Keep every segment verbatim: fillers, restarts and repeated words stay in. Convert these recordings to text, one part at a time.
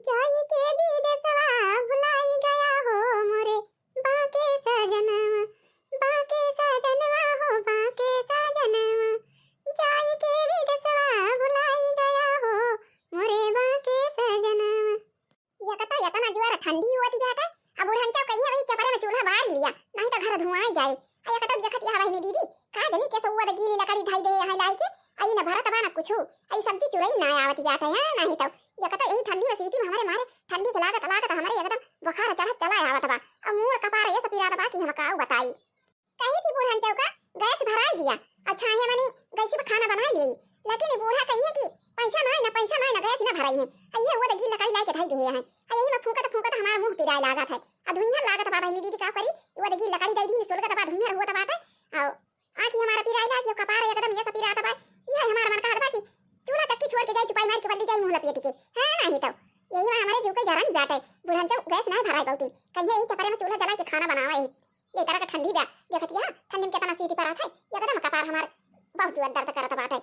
जाई के विदेशवा भुलाई गया हो मोरे बाके सजनवा, बाके सजनवा हो बाके सजनवा। जाई के विदेशवा भुलाई गया हो मोरे बाके सजनवा। एक तो एतना जोर ठंडी होत बाटे, अब बुढ़नचव कहिए वही चपरे में चूल्हा बार लिया, नहीं तो घर धुआई जाए। आ एक तो देखत यह बहिनी दीदी, का जनी के सौवा द गीली लकड़ी धई दे यहाँ लाई के, आई न भरत बा न कुछु, आई सब्जी चुरई ना आवत बाटे, हाँ, नहीं तो एक तो यही ठंडी में सीटी में हमरे मारे, ठंडी के लागत लागत हमरे एकदम बुखार चढ़त चला आवत बा। अब मूड़ कपार ये सपिरात बा कि हम काऊ बताई। कही थी बुढ़नचव का गैस भराई दिया, अच्छा ये मनी गैस पे खाना बनाई ली, लेकिन ये बूढ़ा कहिए कि पैसा ना है ना, पैसा ना है ना, गैस ना भराई है। आ ये वो दगी लकड़ी लाई के धई दिए हैं, आ यही में फूकत फूकत हमारा मुंह पिराए लागत है, आ धुइयां लागत बा बहिनी दीदी, का करी, वो दगी लकड़ी दे दी, सुलगत बा, धुइयां हुआ बाटे। आओ आँखी हमारा पिराए लागी, कपार एकदम ये सब पिरात बा। ये हमारा मन कहत बा कि चूल्हा चक्की छोड़ के जाई, चुपाई मार के बल्ली जाई मुंह लपेट के, है नहीं तो यही में हमारे जीव के जरा नहीं बाटे। बुढ़नचव गैस ना भराई बहुत दिन, कहिए यही चपरे में चूल्हा जला के खाना बनावा है। ये तरह का ठंडी बा, देखत यह ठंडी में कितना सीटी पड़त है, एकदम कपार हमार बहुत जोर दर्द करत बाटे।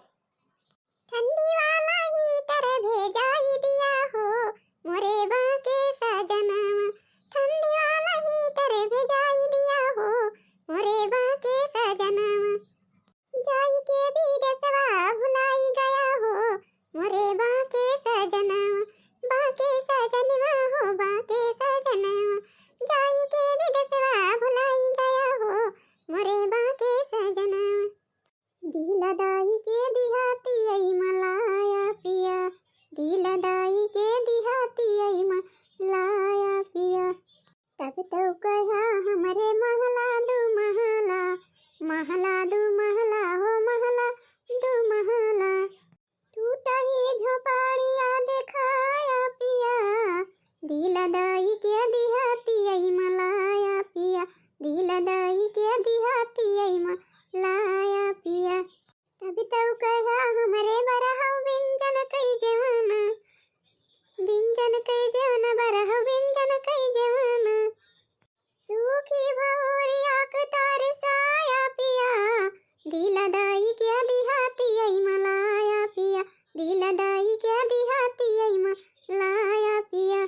ठंडी वाला हीटर भेजाई दिया हो मोरे बाके सजनवा, ठंडी वाला हीटर भेजाई दिया हो मोरे बाके सजनवा। जाई के विदेशवा भुलाई गया हो मोरे बाके सजनवा, बाके सजनवा हो बाके सजनवा। जाई के विदेशवा भुलाई गया हो मोरे बाके सजनवा। दिल दाई के दिहाती आई मलाया पिया, दिल दाई के दिहाती आई मलाया पिया। तब तो कहा हमरे महला दू महला, महला दू महला हो महला दू महला। टूटा ही झोपड़िया देखाया पिया, दिल दाई के दिहाती आई मलाया पिया, दिल दाई के दिहाती आई मलाया पिया। तब तो कहा हमरे बरहव व्यंजन कई जवाना, व्यंजन कई जवाना, बरहव व्यंजन कई जवाना। सूखी भौरिया के तार साया पिया, दिल दाई के दिहाती आई मलाया पिया, दिल दाई के दिहाती आई मलाया पिया।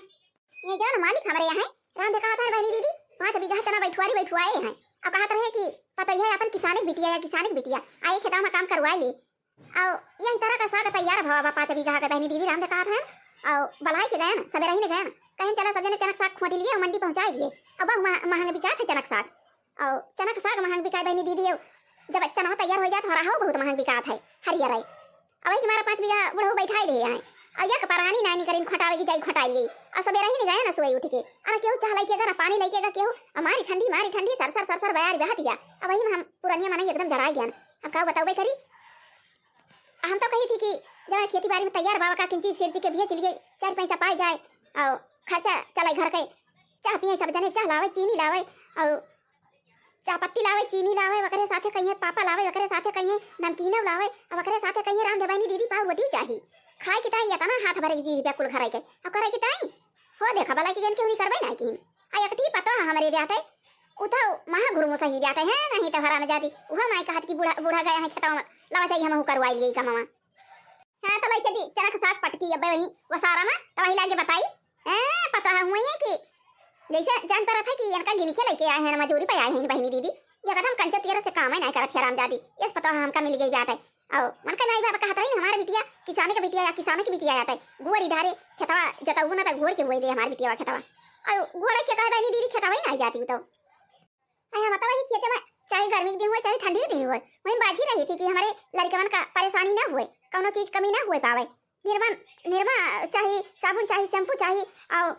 ये जौन मालिक हमरे यहाँ राम दे कहत है बहिनी दीदी, पाँच बीघा चना बैठुआरी बैठुआए हैं। अब कहत रहे कि पतोहिया अपन किसाने के बिटिया या किसाने के बिटिया आए खेतवा में काम करवाए ले। और यही तरह का साग तैयार भवा बा पाँच बीघा के बहिनी दीदी राम दे कहत है। और बलाई के गयन, सबेरही ने गयन, कहेन चला सब जने चनक साग खोटी लिए और मंडी पहुँचाए दिए। अब बहु मह-, महंग बिकात है चनक साग। और चनक साग महंग बिकाए बहिनी दीदी, और जब चनवा तैयार हो जात हो रहा हो बहुत महंग बिकात है हरियर है। अब वही हमारा पाँच बीघा बुढ़ऊ बैठाई दे हैं। और यक परानी नानी करीन खोटावे की जाई खोटाई गई। और सबेरही ने गया ना सुबह उठ के। अरे केहू चाह लइके गा ना पानी लइके गा केहू। और मारी ठंडी, मारी ठंडी, सर सर सर सर बयार बहत गया। अब वही में हम पुरनिया मनई एकदम जराई गया। अब का बताओ भाई करी। हम तो कही थी कि जब खेती बाड़ी में तैयार बाबा का किंची सिर जी के बिया चलिए चार पैसा पाए जाए। और खर्चा चलाई घर के। चाह पिए सब जने, चाह लावे, चीनी लावे। और चापत्ती लावे, चीनी लावे, ओकरे साथे कहिए पापा लावे, ओकरे साथे कहिए नमकीनो लावे, अब ओकरे साथे कहिए राम देवानी दीदी पाव रोटी चाही। खाए के ताई इतना हाथ भरे के जी रुपया कुल घर के, अब करे के ताई। हो देखा, भला की गन के हुई करबे ना की। आ एकटी पता है हमरे ब्याटे, उ तो महा गुरु मुसही ब्याटे है, नहीं तो हराम जाती। उहो माई कहत कि बूढ़ा, बूढ़ा गया है खेतवा में, लावा जाई हमहू करवाई लिए कमवा। हाँ, तो भाई चली, चनक साग पटकी अब वही वसारा में, तो वही लागे बताई। हैं, पता है हुई है कि जैसे जान पड़त है कि इनका गिन के लेके आए हैं, मजूरी पे आए हैं बहिनी दीदी। ये कदम कंचे तेरह से काम है, नहीं करत हरामजादी। यस पता है हमका मिल गई बात है। और मन का माई बाप कहत रही, हमारे बिटिया किसाने के बिटिया या किसाने के बिटिया आते। गुआरी ढारे खेतवा जतऊ ना, तो घोड़ के बोई दे हमारे बिटिया खेतवा। और घोड़े के कहे बहिनी दीदी खेतवा ही नहीं जाती तो। अरे बतावा, ये खेते में चाहे गर्मी के दिन हुए, चाहे ठंडी के दिन हुए, वहीं बाझी रही थी कि हमारे लड़कवन का परेशानी ना हुए, कौनो चीज कमी ना हुए पावे। निरमा, निरमा चाही, साबुन चाही, शैम्पू चाही, और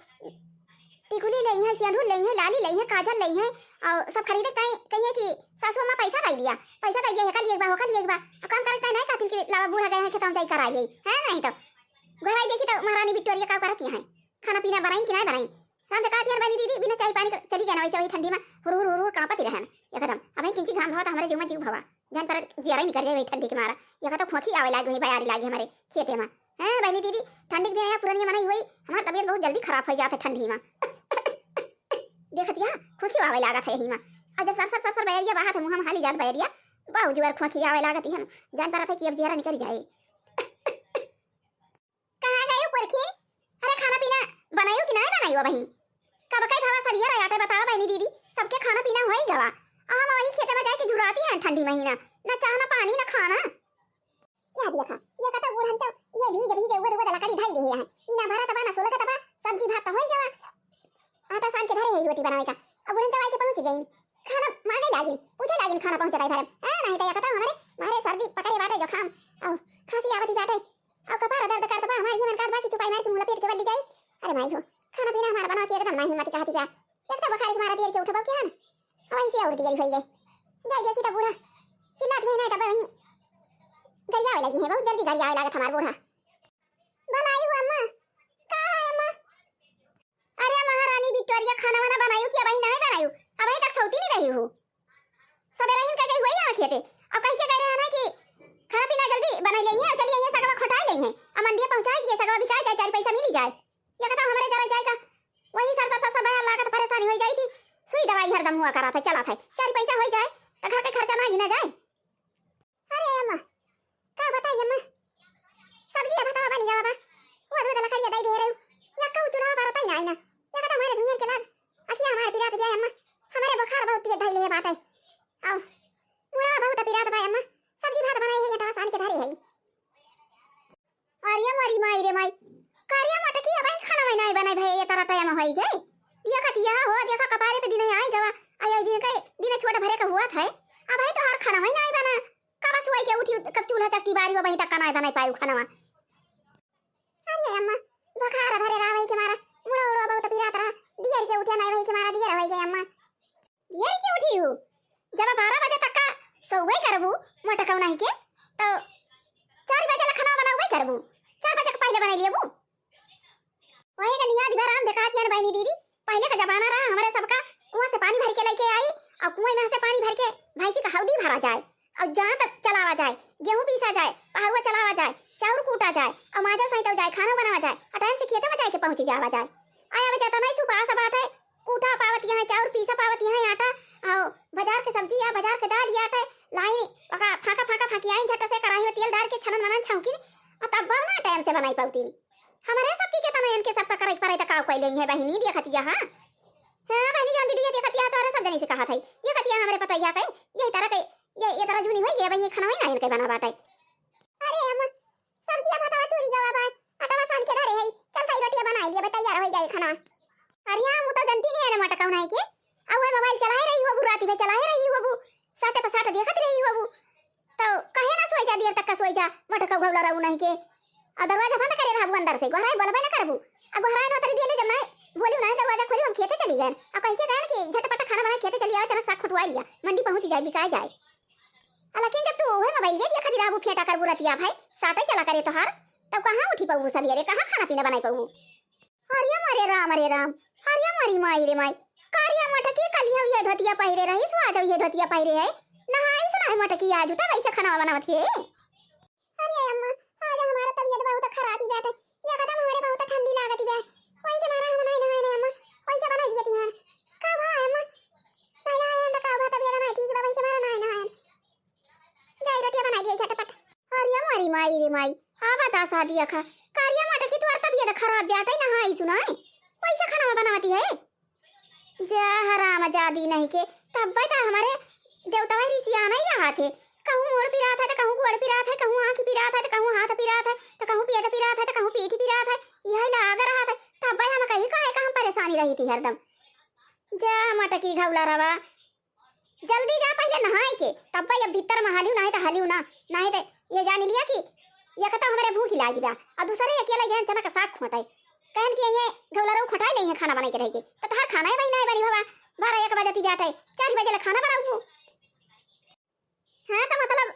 टिकुली लई है, सेंधुर लई है, लाली लई है, काजल लई है, और सब खरीदे ताई कहिए कि सासू अम्मा पैसा दे दिया, पैसा दे दिया, हेका लिए बा, होका लिए बा। अब काम करे ताई नहीं कहती कि लावा बूढ़ा गए हैं खेतवा में जाई कराई ले, है नहीं तो। घर आई देखी तो महारानी विक्टोरिया का करती हैं, खाना पीना बनाई कि नहीं बनाई। राम देखा दिया बनी दीदी, बिना चाय पानी के चली गया ना, वैसे वही ठंडी में हुर हुर हुर हुर कांपती रहन एकदम। अब किंची घाम भवा तो हमारे जीव में जीव भवा, जान पर जियरा ही निकल जाए वही ठंडी के मारा। यह तो खोखी आवे लागे, वही बयारी लागे हमारे खेते में। हैं बहनी दीदी, ठंडी के दिन या पुरनिया मनई हुई, हमार तबीयत बहुत जल्दी खराब हो जात है ठंडी में। देखत यहाँ खोखी आवे लागत है यही में। और जब सर सर सर सर बयरिया बहात है, मुँह में हाली जात बयरिया, बहुत जोर खोखी आवे लागत है, हम जान पड़त है कि अब जियरा निकल जाए। कहाँ गए हो पुरखी? अरे खाना पीना यो बहिन, कब कई भवा सरिया रयाटे बतावा बहिनी दीदी, सबके खाना पीना होई गवा। आ हम वही खेते में जाए के झुराती हैं ठंडी महीना, न चाह न पानी न खाना। या देखा, ये कता बूढ़न तो ये भीग भीग उगद उगद लकड़ी ढाई रहे हैं। इना भरा तबा न सोलह तबा, सब्जी भात तो होई गवा। आटा सान के धरे है रोटी बनावे का। अब बूढ़न तो आए के पहुंच गई। खाना मांगे लागिन, पूछे लागिन खाना पहुंचे ताई भरम। आ, नहीं तो ये कता हमारे, हमारे सर्दी पकड़े बाटे जुकाम। और खांसी आवती बाटे। और कपार दर्द करत बा, हमारे ये मन करत बा कि चुपाई मार के मुंह लपेट के बल्ली जाई। अरे माई हो, खाना पीना हमारा बना के एकदम नहीं मत कहती बा। एक तो बुखार के मारा देर के उठबो के हन, अब ऐसे और देर होई गई। जाई देखी तब बूढ़ा चिल्लात गए ना, तब वहीं गरियावे लगी है, बहुत जल्दी गरियावे लागत हमार बूढ़ा। भलाई हो अम्मा, का है अम्मा? अरे महारानी विक्टोरिया, खाना वाना बनायू कि अबही नहीं बनायू? अबही तक सौती नहीं रही हो। सबेरे ही कह के हुई यहाँ खेते, अब कह के कह रहे हैं ना कि खाना पीना जल्दी बनाई लेंगे और चलिए ये सगवा खोटाई लेंगे, अब मंडिया पहुँचाई दिए, सगवा बिकाई जाए, चार पैसा मिली जाए। ये कहता हमारे जरा जाए का, वही सर सर सर सर बड़ा लागत परेशानी हो जाई थी। सुई दवाई हरदम हुआ करा था, चला था, चार पैसा हो जाए तो घर के खर्चा ना गिना जाए। अरे अम्मा, का बताई अम्मा, सब्जी अब बतावा बनी जावा बा, वो दूध लकड़िया दई दे रही, या कहू चूल्हा पर तई ना आई ना, या कहता हमारे धुइयन के लाग, अखिया हमारे पिरात बिया अम्मा, हमारे बुखार बहुत तेज धई ले बाटे, आओ, मुड़ा बहुत पिरात बा अम्मा, सब्जी भात बनाई है, ये तवा सान के धरे है। अरे मोरी माई रे माई, कारिया मटकी अबही खाना में नहीं बनाई भई, ये तरह टाइम होई गए। देखा कि यह हो, देखा कपारे पे दिन आई गवा, आ ये दिन के, दिन छोट भरे का हुआ था। अबही तो हर खाना में नहीं बना। कब सोई के उठी, कब चूल्हा चक्की बारी हो, वहीं तक का नहीं बनाई पाई खाना। अरे अम्मा, बुखार धरे रहा वही के मारा, मुड़ा उड़ा बहुत पिरात रहा, दियर के उठे नहीं वही के मारा, दियर होई गए अम्मा। दियर के उठी हूँ, जब बारह बजे तक का सोवई करबू मोटकऊ नहीं के, तो चार बजे ला खाना बनावई करबू, चार बजे के पहले बनाई लेबू। वही का नियाद भर राम देखा किया न बहनी दीदी, पहले का जमाना रहा, हमारे सबका कुआं से पानी भर के लेके आई, और कुएं में से पानी भर के भैंसी का हौदी भरा जाए, और जांत चलावा जाए, गेहूं पीसा जाए, पहरुआ चलावा जाए, चाउर कूटा जाए, और माजो सैतव जाए, खाना बनावा जाए, और टाइम से खेते में जाए के पहुंच जावा जाए। आया बजा तो नहीं सुपास बाटे, कूटा पावत यहाँ, चाउर पीसा पावत यहाँ, आटा, और बाजार के सब्जी या बाजार के दाल या आटा लाई, ओका फाका फाका फाकी आई, झट से कढ़ाई में तेल डाल के छनन मनन छौंकी, और तब ना टाइम से बनाई पावती। हमारे सबकी के तना इनके सब पकड़े पड़े तो का कोई नहीं है बहिनी, देखत या हाँ। हाँ बहिनी, जान वीडियो देखत या, तोहरे सब जनी से कहत है, देखत या हमरे पतैया के, यही तरह के, ये, ये तरह जूनी होई गई, अब ये खाना वही ना इनके बना बाटे। अरे अम्मा, सब्जिया भातवा चूरी गवा बा, आटवा सान के धरे है, चल ताई रोटिया बनाई लिया, तैयार हो जाए खाना। अरे हाँ, वो तो जनती नहीं है ना मोटकऊ नहीं के, अब वो मोबाइल चलाए रही होबू, राती में चलाए रही होबू, साटे पर साट देखत रही होबू, तो कहे ना सोई जा, देर तक का सोई जा, मोटकऊ घौला रहू नहीं के। और दरवाजा बंद करे रहबू अंदर से, गोहराई बोलबे ना करबू। आ गोहराई ना तरी दिए ले जब ना बोली ना दरवाजा खोली, हम खेते चली गए। आ कह के गए कि झटपट खाना बना खेते चली आवे, चनक साग खुटवाई लिया, मंडी पहुंच जाए, बिकाए जाए। आ लेकिन जब तू उहे मोबाइल ये देखत रहबू, फेंटा करबू रतिया भाई, साटे चला करे तोहार, तब कहाँ उठी पबू सवेरे, कहाँ खाना पीना बनाई पबू? अरे मोरे राम रे राम, अरे मोरी माई रे माई, कारिया मटकी कलिया ये धोतिया पहिरे रही, सुआ जाऊ ये धोतिया पहिरे है, नहाई सुनाई मटकी आज तब ऐसे खाना बनावत है। अरे अम्मा, आज हमारा तबीयत बहुत खराब ही बाटे, ये कदम हमारे बहुत ठंडी लागत ही बा, वही के मारा हम नहीं नहाए नहीं अम्मा, वैसे बनाई दिए थी यार। का हुआ अम्मा? नहीं नहाए तो का हुआ, तबीयत नहीं ठीक बा, वही के मारा नहीं नहाए। जाई रोटिया बनाई दिए झटपट। अरे मोरी माई रे माई, आ बता शादी अखा, कारिया मटकी तोर तबीयत खराब बाटे, नहाई सुनाई, वैसे खाना बनावती है। जा हराम जादी नहीं के, तब बता हमारे देवतवा रिसिया नहीं रहा थे, कहूँ मोड़ पिरात है तो कहूँ गोड़ पिरात है, कहूँ आँखी पिरात है तो कहूँ हाथ पिरात है, तो कहूँ पेट पिरात है तो कहूँ पीठ पिरात है, यही लाग रहा था। तब हम कही काहे का हम परेशानी रही थी हरदम। जा मटकी घौला रवा, जल्दी जा पहले नहाए के, तब भाई अब भीतर में हालियो, नहीं तो हालियो ना, नहीं तो ये जान लिया कि ये कता हमारे भूख ही लागी बा, और दूसरे अकेला ये चना का साग खोटे, कहन कि ये घौला रहो खोटाई नहीं है खाना बनाए के रह के, तो तहार खाना है भाई नहीं बनी बाबा, बारह एक बजे ती बैठे, चार बजे ले खाना बनाऊ। हाँ, तो मतलब,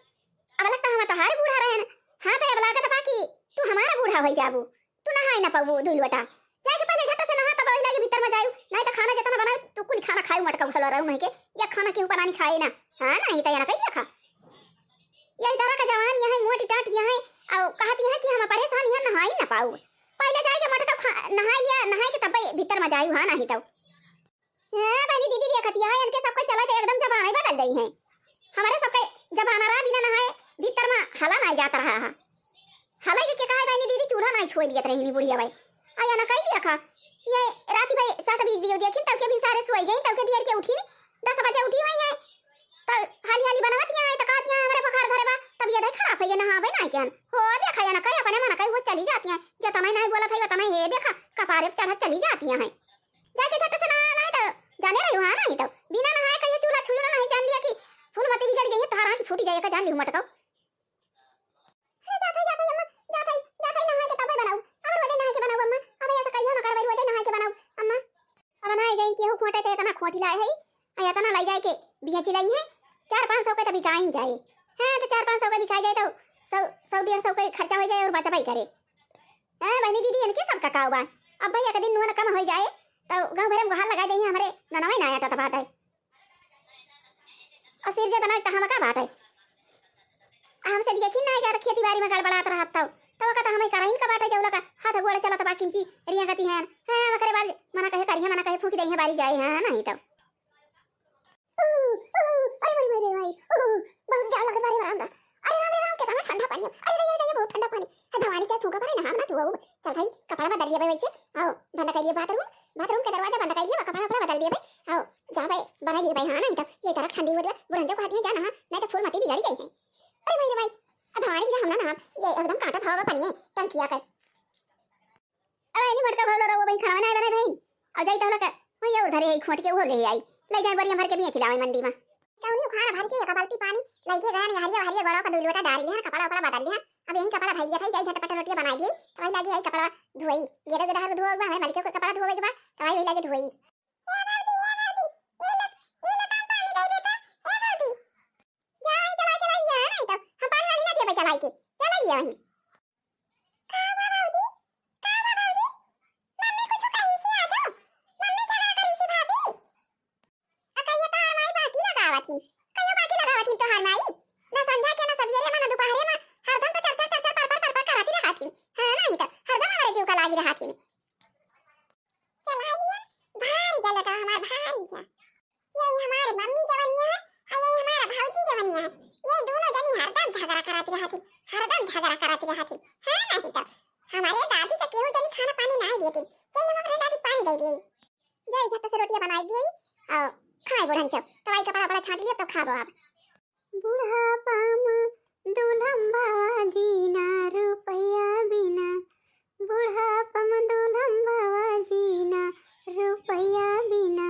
अब लगता हम तोहार बूढ़ा रहन। हाँ, तो अब लागत बा कि तू हमारा बूढ़ा होई जाबू। तू नहाए ना पाबू दुई लोटा। जाए के पहले झट से नहा, तब वही लगे भीतर में जायू। नहीं तो खाना जितना बनायू, तू कुल खाना खायू, मटका उठल रहू नहीं के। या खाना केहू परानी खाए ना। हाँ, नहीं तो या ना कही खा। यही तरह का जवान यहाँ मोटी टाट यहाँ, और कहती है कि हम परेशान यहाँ नहाई ना पाऊ। पहले जाए के मटका खा-, नहाए लिया, नहाए के तब भीतर में जायू। हाँ, नहीं तो। हाँ, बहनी दीदी देखत यहाँ इनके सबके चलत एकदम जबाने बदल गई है। हमारे सबके जबाना रहा बिना नहाए भीतर में हला नहीं जात रहा है। हला के, के कहा बहनी दीदी चूल्हा नहीं छोड़ दियत रही बुढ़िया भाई। आया ना कही दिया खा। ये राती भाई साठ बीस दियो देखिन, तब के भी सारे सोई गई, तब के दियर के उठी, दस बजे उठी हुई है। तो हाली हाली बनवत यहाँ है, तो कहत यहाँ हमरे बुखार धरे बा, तबियत है खराब है, ये नहावे ना क्या? हो देखा या ना कही, अपने मन कही वो चली जाती हैं, जतना ही नहीं बोलत है, उतना ही ये देखा, कपारे पे चढ़त चली जाती हैं। जाके झट से नहा, नहीं तो जाने रही वहाँ, नहीं तो बिना नहाए कहियो चूल्हा छुइयो ना, नहीं जान लिया कि फूलमती बिगड़ गई है, तोहार आँख फूटी जाए, का जान लियो मटकाओ। अरे जात है, जात है अम्मा, जात है, जात है नहाए के तबे बनाऊ। अब रोजे नहाए के बनाऊ अम्मा, अब ऐसा कहियो ना करबे, रोजे नहाए के बनाऊ अम्मा। अब नहाए गई केहू खोटे ते इतना खोटी लाए है, आ इतना लाई जाए के बिया चिलाई है, चार पाँच सौ के तो बिकाइन जाए। हाँ, तो चार पाँच सौ के बिकाई जाए तो सौ, सौ डेढ़ सौ के खर्चा हो जाए और बचबई करे। हाँ बहनी दीदी, इनके सब का काऊ बा। अब भाई एक दिन नुआ न कम हो जाए तो गाँव भरे में गुहार लगा देंगे, हमरे ननवे ना आटा बाटे। और सिर जे बनाए तो हम का बाटे। हमसे देखी ना यार, खेती बाड़ी में गड़बड़ात रहत तौ, तब का तो हमें कराइन का बाटे, जौला का हाथ गोड़ चलत बा किंची रिया गति हैं। हाँ, ओकरे बाद मना कहे करिए, मना कहे फूंक देइहे बारी जाए, हाँ, नहीं तो। ऊ, ऊ, अरे मोरी, मोरी, मोरी, ऊ, बहुत जाड़ लगत बा रे राम रा। अरे राम रे राम, कितना ठंडा पानी है। अरे रे, अरे रे, बहुत ठंडा पानी। हे भवानी, चल फूंका परे, नहा ना तू, आओ। चल भाई, कपड़ा बदल लिए भाई वैसे। आओ, बंद कर लिए बाथरूम, बाथरूम के दरवाजा बंद कर लिए, कपड़ा वपड़ा बदल लिए भाई। आओ, जा भाई, बना लिए भाई, हाँ, नहीं तो ये तरह ठंडी हो रही है, बुढ़न जो कहती है, जा नहा, नहीं तो फूलमती बिगड़ गई है। अरे भाई रे भाई, अब भवानी की हम ना नहा, ये एकदम कांटा भावा पानी है, टंकिया का। अब इन्हीं मटका भर लो रहो भाई, खाना बनाए बनाए भाई। और जाई तो लोग, वही और धरे है, खोट के वो ले आई, ले जाए बोरिया भर के बेच लावे मंडी में। कौनी उखाड़ भर के एक बाल्टी पानी लेके गए, हरिया हरिया गोड़वा पर दो लोटा डाल लिया, कपड़ा उपड़ा बदल लिया। अब यही कपड़ा धर लिया था, जाई झटपट रोटियां बना दिए, तो वही लगी है कपड़ा धोई, गेरे गेरे हर धोए बा, हमारे मलिके को कपड़ा धोए के बा, तो वही वही लगे धोई। ए बाबूजी, ए बाबूजी, ये ले, ये ले, तुम पानी दे देता, ए बाबूजी। जा, वही चला के लाई लिया, नहीं तो हम पानी वानी ना दिए भाई, चलाई के, चला लिया वहीं। का बा बाबूजी? का बा बाबूजी? मम्मी कुछ कही सी आजो? मम्मी झगड़ा करी सी भाभी? आ कहियो तोहार माई बाकी लगावत हिन। कहियो बाकी लगावत हिन तोहार माई। ना संझा के, ना सबियरे में, ना दुपहरे में। हरदम तो चर चर चर चर पर पर पर पर करत ही रहत हिन। हाँ, नहीं तो हरदम हमारे जीव का लागी रहत हिन। चला लिया, भारी का लगा हमार, भारी का। ये हमार मम्मी जवनिया है, और ये हमार भौजी जवनिया है। ये दोनों जनी हरदम झगड़ा करत रहत ही, हरदम झगड़ा करत रहत ही। हाँ, नहीं तो हमारे दादी का केहू जनी खाना पानी नहीं देती। चल, हम अपने दादी पानी दे दिए। जाई झट से रोटियां बनाई दिए और खाए बुढ़न चौक। तो आई कपड़ा वपड़ा छाट लिया, तो खाबो आप। बुढ़ापा में दुलम बाबा जीना रुपया बिना, बुढ़ापा में दुलम बाबा जीना रुपया बिना,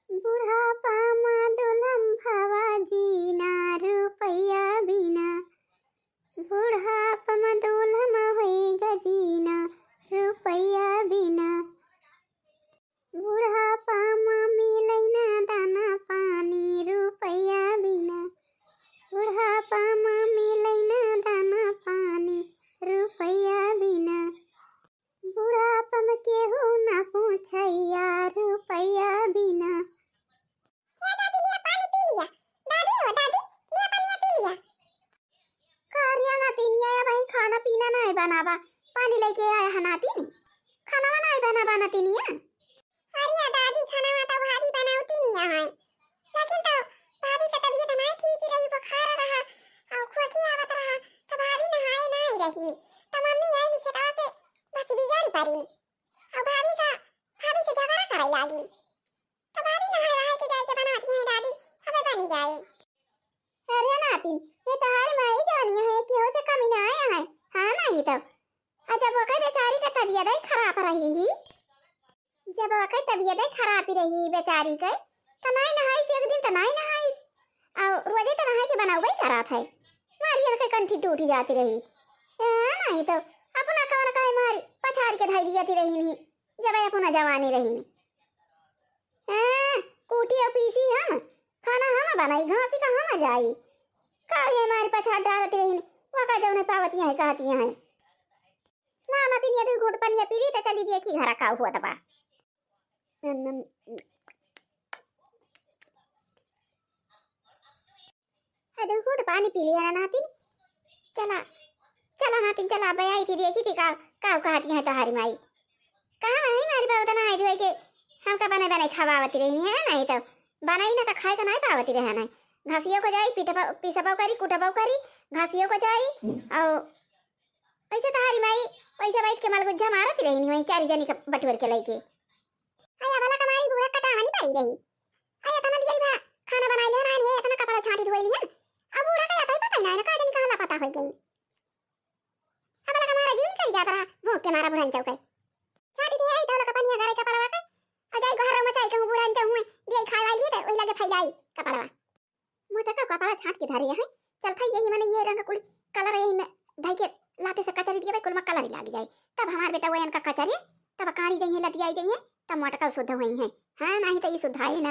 बुढ़ापा में दुलम बाबा जीना रुपया बिना, बुढ़ापा में दुलम होई गजीना रुपया बिना। बुढ़ापा में मिलै ना दाना पानी रुपया बिना, बुढ़ापा में मिलै ना दाना पानी रुपया बिना, बुढ़ापा में केहू ना पूछैया रुपया बिना। ए दादी, लिया पानी पी लिया। दादी हो, दादी, लिया पानी पी लिया। का रे नातिनिया, अबहीं खाना पीना नाहीं बनावा, पानी लेके आया है नातिन? खाना नाहीं बनावा नातिनिया? अरे दादी, खाना तो भाभी बनावती नहीं है, लेकिन तो भाभी का तबीयत नाहीं ठीक रही, बुखार रहा और खोखी आवत रहा, तो भाभी नहाए नाहीं रही, तो मम्मी आई नी खेतवा से, बस बिगाड़ी पड़ी और भाभी का, भाभी से झगड़ा करे लागी। तो भाभी नहाए वहाए के जाए के बनाती हैं दादी, हमें बनी जाए। अरे नातिन, ये तोहार माई जानी है, केहू से कमी ना आया है। हाँ नहीं तो। आ जब ओकर बेचारी का तबीयत ही खराब रही ही, जब ओकर तबीयत ही खराब ही रही बेचारी के, तो नाई नहाई से एक दिन तो नाई नहाई। और रोजे तो नहाई के बनावे करत है। मारी इनके कंठी टूट जाती रही। ए, नहीं तो अपना कवन काहे मारी पछाड़ के धई लियाती रही नहीं, जब अपना जवानी रही नहीं। हाँ, कूटी और पीसी हम, खाना हम बनाई, घासी का हम जाई। का ये मारी पछाड़ डालत रही, वो का जौने पावत यहाँ कहती यहाँ। ला ना तीन ये दो घूट पनिया पी ली तो चली दिए कि घर का हुआ तबा। अरे घूट पानी पी लिया ना नातिन। चला, चला नातिन, चला, अब आई थी, देखी थी का, का कहती है तोहारी माई। कहाँ है मारी बाबू तना आई थी के हमका बने बने खवावती रही है, नहीं तो बनाई ना तो खाए का नहीं पावती रहे नहीं। घसियो को जाई, पीटबो, पीसबो करी, कुटबो करी, घसियो को जाई, और वैसे तहारी माई वैसे बैठ के मलगुज्जा मारत रही, वहीं चारी जनी के बटोर के लइके। अरे भला कमारी बूढ़ा कटावनी पड़ी रही। अरे इतना दियरी भा खाना बनाई ले ना, ये इतना कपड़ा छाटी धोई लिहन। अब बूढ़ा का आता ही पता ही ना, ना का जानी कहाँ लापता हो गई। अब लगा मारा जीव निकल जात रहा, भूख के मारा बुढ़न चौके। छाटी दिए आई तो लगा पनिया गरे कपड़वा के। आ जाई घर में चाही कहूँ बुढ़न चौक हुए, दिए खाए वाली है तो वही लगे फैलाई कपड़वा। मोटका कपड़ा छाट के धरे हैं। चल था यही मने ये रंग कुल कलर यही में धई के लाते से कचरी दिए भाई, कुल में कलर ही लाग जाए। तब हमार बेटा वयन का कचरे, तब कारी जइहे, लतियाई जइहे, तब मोटका शुद्ध हुई हैं। हाँ, नहीं तो ये शुद्ध है ना।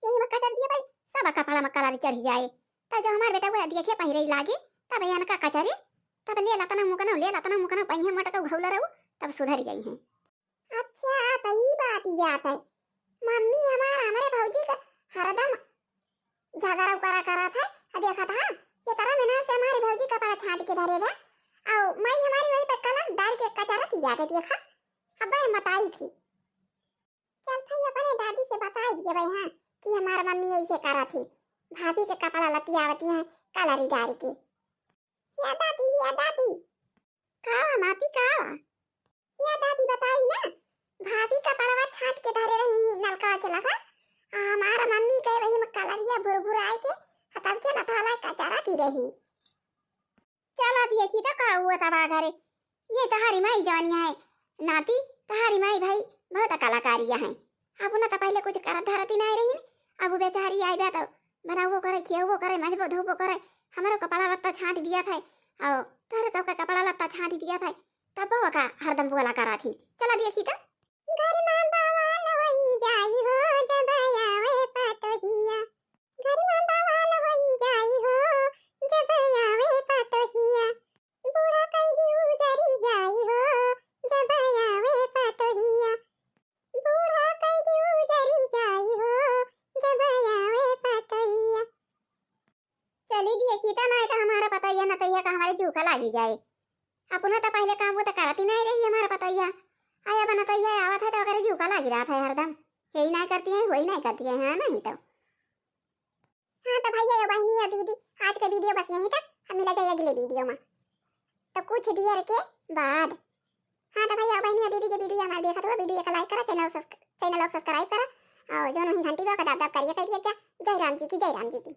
यही में कचर दिए भाई, सब कपड़ा में कलर चढ़ जाए। तब जो हमार बेटा वो देखे पहिरे लागे, तब यन का कचरे, तब ले लतना मुकनो, ले लतना मुकनो पहिए मोटका घौल रहू, तब सुधर जाई हैं। अच्छा, तो ई बात, ई बात है। मम्मी हमार हमरे भौजी का हरदम झगड़ा उकरा करत है। आ देखत हा, ये तरह में ना से हमारी भौजी कपड़ा छाट के धरे बे। और माई हमारी वही पे कलर डाल के कचरा की बाटे देखा। अब हम बताई थी। चल भाई अपने दादी से बताई दिए भाई, हाँ, कि हमार मम्मी ऐसे करत ही, भाभी के कपड़ा लतियावती हैं कलरी डाल के। या दादी, या दादी। का नाती का? या दादी बताई ना, भाभी कपड़वा छाट के धरे रही नलका के लगा, आ हमार मम्मी के वही में कलरिया भुरभुराए के, आ तब के लथाला कचरा दी रही। चला देखी तो का हुआ तबा घरे। ये तहारी माई जवानिया है नाती, तहारी माई भाई बहुत कलाकारिया है। अब ना तो पहले कुछ करत धरती नहीं रही, अब वो बेचारी आई बा तो बनाबो करे, खियाबो करे, मजबो धोबो करे, हमारो कपड़ा लत्ता छाट दिया था, और तोहरे सबका कपड़ा लत्ता छाट दिया था, तब वो का हरदम बोला करा थी। चला देखी तो। घर में बवाल होई जाई हो जब आवे पतोहिया। घर में बवाल होई जाई हो जब आवे पतोहिया। बूढ़ा कई जीव जरी जाई हो जब आवे पतोहिया। बूढ़ा कई जीव जरी जाई हो जब आवे पतोहिया। चली देखी तो, नहीं तो हमारा पतोहिया नतोहिया का हमारे जीव का लागी जाए। अपना तो पहले काम वो तो करती नहीं रही हमारा पतोहिया। आया बा नतोहिया आवत है तो ओकरे जीव का लागी रहत है हरदम। यही नहीं करती है, वही नहीं करती है, हाँ नहीं तो। हाँ तो भैया, ये बहनी और दीदी, आज के वीडियो बस यहीं तक। हम मिला जाए अगले वीडियो में। तो कुछ देर के बाद। हाँ तो भैया, बहनी और दीदी, जो वीडियो हमारे देखत हुआ, वीडियो का लाइक करा, चैनल सब्स-, चैनल को सब्सक्राइब करा और जो नहीं घंटी बा, ओका दब दब करिए, कह दिया जा। जय राम जी की, जय राम जी की।